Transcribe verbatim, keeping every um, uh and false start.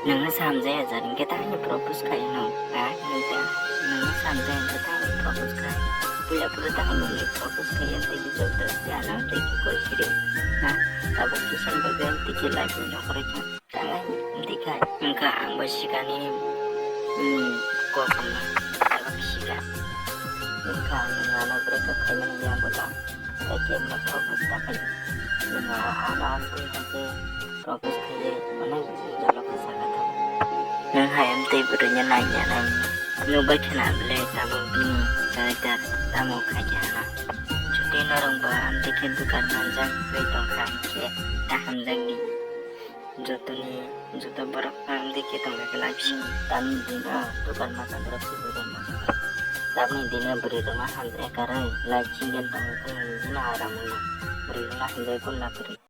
Nangno samjaya jar hingke tangni propose khaino, ha? Nangno samjaya hingke tangni propose khai. Puila pura tangni propose khai, tei ki jok da, ya nang tei ki koi siri, ha? Tabuk kisan bagwi tei ki life ni nokrai kha. Tangai, tei khai, wngkha ang bai sikani, hmm, kok wngma, tabuk sika. Wngkha ang nangno break up khaimani ya bwtang. Tei kemla propose ta khai. Nang ano ang twi hai khe propose khai ye, mane jalo kha saka tha. Nang hai am tei bwrwi no nai ya nai. Nuk bai khna ble tamo bini character tamo khai khe hana. Chuti norok bo am tei khe dukan manjak bai tong kha khe ta hamjak di. Jotoni, joto borok ang dikhe tongkha khe life sing. Tamni dino dukan makan borok se bwrwi masa. Tamni dino bwrwi rok ma hamjai karwi life single tongkha khe nini dino aram wngya. Bwrwi rok ma hamjai kunna kwrwi.